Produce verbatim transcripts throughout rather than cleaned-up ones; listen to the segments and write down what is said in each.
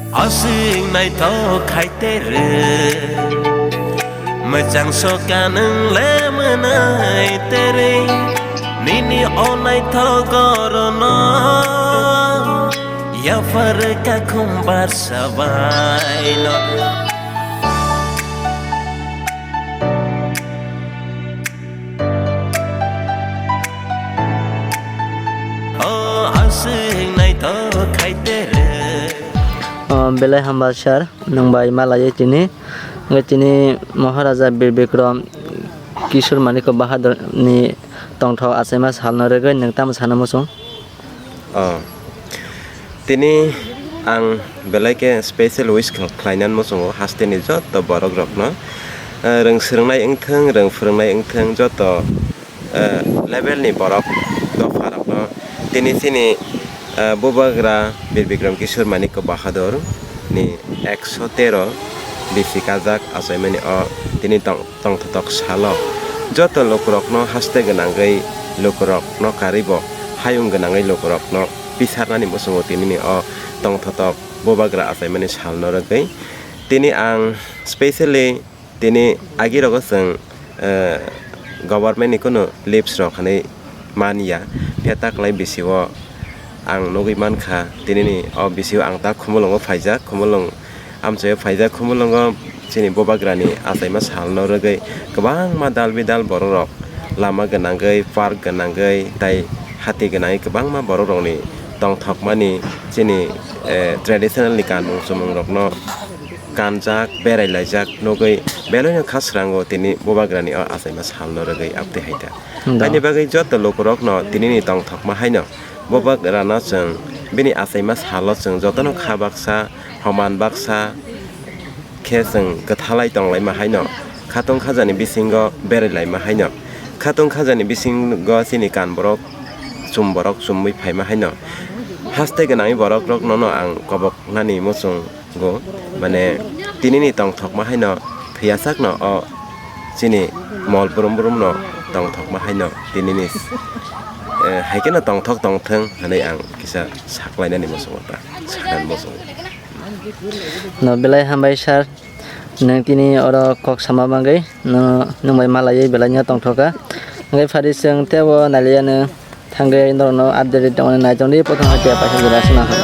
Aswk naithok khai tere, mwchang soka nwng le mwnai tere, nini o naithok orono yaphar kakhum barsa baino. O aswk naithok khai tere. O, belai hamba sir, nwng bai malaiwi tini. Hwnkhe tini Maharaja Bir Bikram Kishore Manikya Bahadur ni tongthok achaima salno rwgwi nwng tamo sana muchung? O, tini ang belai khe special wish khlainani muchungo hasteni joto borok rokno, eh, rwng swrwngnai wngthwng, rwng phwrwngnai wngthwng, joto, eh, level ni borok dopha rokno tini chini, eh, Bubagra Bir Bikram Kishore Manikya Bahadur ni ekso tero bisi kajak achaimani o tini tong tongthotok salo joto lukurokno haste gwnangwi lukurokno karibo hayung gwnangwi lukurokno pisarnani muchungo tinini o tongthotok Bubagra achaimani salno rwgwi tini ang specially tini agirogo chwng, eh, government ni kunu leaves rok hinwi manya, phiya taklai bisio ang nugwi mankha, tinini o bisio ang ta Khumulwngo phaijak, Khumulwng amchaio phaijak, Khumulwngo chini Bubagrani achaima salno rwgwi kwbangma dal bidal borok rok lama gwnangwi, park gwnangwi, tai hati gwnangwi kwbangma borok rokni tongthokmani chini, eh, traditional ni kanmung chumung rokno kanjak, berai laijak nugwi belai no kha srango tini Bubagrani o achaima salno rwgwi abtwi hai ta. Hm, da. Haini bagwi joto lukurokno tinini tongthokma haino Bubagrano chwng bini achaima salo chwng jotono kha baksa, homan baksa khe chwng kwthalai tonglaima haino, khatung khajani bisingo berai laima haino, khatung khajani bisingo chini kan borok, chum borok chumwi phaima haino, haste gwnangwi borok rokno no ang kobok nani muchung go, mane, tinini tongthokma haino thwiya sakno o chini mol brum brumno tongthokma haino tinini, eh, hai kheno tongthok tongthwng hinwi ang kisa saklainani muchungo ta, saknani muchungo. No, belai hambai sir, nwng tini oro kok sama bagwi no, nwng bai malaiwi belai no tongthoka. Hwnkhe phari chwng teibo nailaiya no. Thangwi norokno update tongmani nai tongdi, prothom hai tiya paisa jora swnam hai.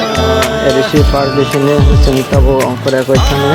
A D C park bisingni chwng tabuk ongkhorya koi thangwi.